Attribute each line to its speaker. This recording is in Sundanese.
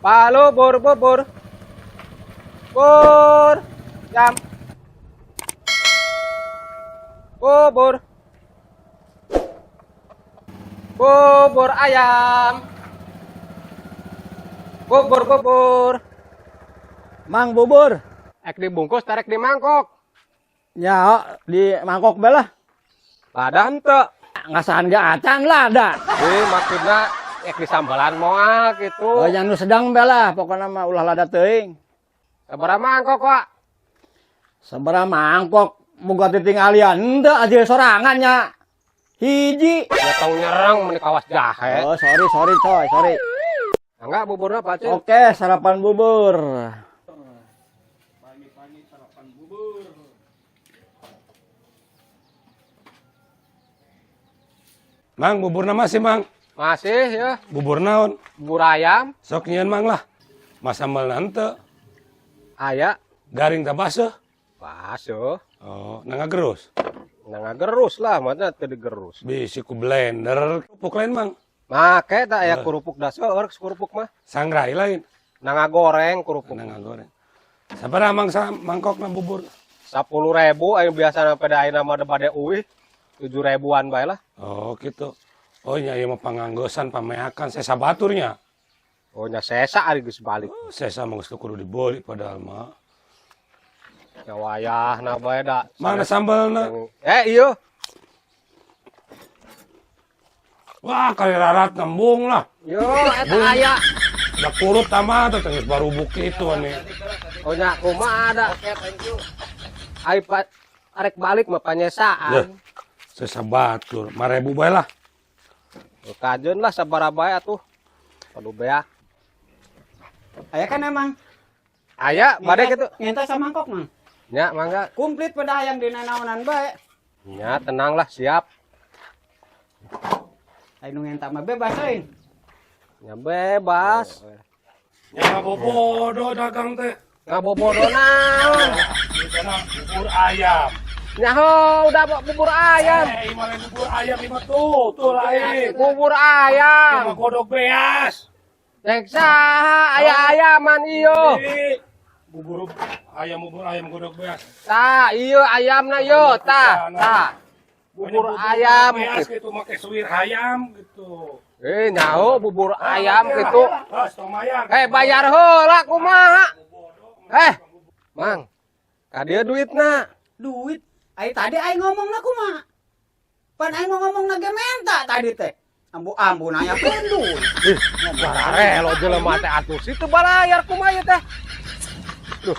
Speaker 1: Palu bur bubur. Bur. Jam. Bubur. Bubur ayam. Bubur bubur.
Speaker 2: Mang, bubur.
Speaker 1: Ek dibungkus tarik di mangkok.
Speaker 2: Nya di mangkok bae lah.
Speaker 1: Lada henteu.
Speaker 2: Ngasahan ge acan lada.
Speaker 1: Eh, maksudna ek disambalan moal gitu.
Speaker 2: Oh, yang nu sedang bae lah, pokokna mah ulah lada teuing.
Speaker 1: Sabaraha mangkok, Pak?
Speaker 2: Sabaraha mangkok boga titinggalian henteu aja sorangan nya. Hiji.
Speaker 1: Ya tong nyerang meni kawas jahe.
Speaker 2: Oh, sorry sorry coy, sorry.
Speaker 1: Enggak buburnya, Pak Cil.
Speaker 2: Oke, sarapan bubur.
Speaker 3: Pagi-pagi sarapan bubur.
Speaker 4: Mang, buburna masih, Mang?
Speaker 1: Masih ya.
Speaker 4: Bubur naon?
Speaker 1: Bubur ayam.
Speaker 4: Sok nyieun, Mang, lah. Mas sambal nante.
Speaker 1: Aya.
Speaker 4: Garing tak baseuh?
Speaker 1: Basuh.
Speaker 4: Oh, nangga gerus.
Speaker 1: Nah, gerus lah, mana teu digerus.
Speaker 4: Bisi ku blender. Kerupuk lain, Mang?
Speaker 1: Make tak aya kerupuk, da seueur kerupuk mah.
Speaker 4: Sangrai lain?
Speaker 1: Nangga goreng kerupuk.
Speaker 4: Nangga goreng. Sabaraha, Mang, sa mangkokna bubur?
Speaker 1: 10.000 aya biasa pada ayeuna mah bade uih 7 ribuan bae lah.
Speaker 4: Oh, gitu. Oh, nya ieu mah panganggosan pameakan sesa baturnya.
Speaker 1: Oh nya sesa ari geus balik.
Speaker 4: Oh, sesa mah geus kudu dibeli padahal mah.
Speaker 1: Ya wayahna bae da.
Speaker 4: Mana sambalna?
Speaker 1: Eh, iya.
Speaker 4: Wah, kali rarat nembung lah.
Speaker 1: Yo, eta aya.
Speaker 4: Da kurut tama teh geus baru kitu nih.
Speaker 1: Oh nya kumaha da?
Speaker 3: Oke, thank you.
Speaker 1: Ai pa, arek balik mah
Speaker 4: Deh,
Speaker 1: panyesaan.
Speaker 4: Sesa batur, 5.000 bae lah.
Speaker 1: Kajeun lah sabaraha bae atuh. Aduh beak.
Speaker 5: Aya kan emang.
Speaker 1: Aya bade kitu.
Speaker 5: Minta samangkok, Mang.
Speaker 1: Nya mangga.
Speaker 5: Komplit pada hayang dina naonan bae.
Speaker 1: Nya tenang lah, siap.
Speaker 5: Aya nu ngenta mah bebas euy.
Speaker 1: Nya bebas.
Speaker 4: Ya bobodo dagang teh.
Speaker 1: Ngabobodo naon?
Speaker 4: Misalnya bubur ayam.
Speaker 1: Nyaho udah bubur ayam.
Speaker 4: Eh, imah lain bubur ayam imah tuh, tuh lain.
Speaker 1: Bubur ayam.
Speaker 4: Imah godok beas.
Speaker 1: Cek saha aya ayaman iyo.
Speaker 4: Ih, bubur ayam, bubur ayam godok beas.
Speaker 1: Tah, iyo ayamna yo, tah, tah. Bubur ayam
Speaker 4: beas gitu make suwir hayam gitu.
Speaker 1: Eh, nyaho bubur ayam gitu.
Speaker 4: Ah, lumayan.
Speaker 1: Eh, bayar heula kumaha? Eh, Mang. Ka dieu duitna.
Speaker 5: Duit. Ai tadi aing ngomongna kumaha? Pan aing ngomongna ge menta tadi teh. Ambu-ambu nanya pun duit.
Speaker 1: Ih, barare lo jelema teh atuh situ balayar kumaha ieu teh. Duh,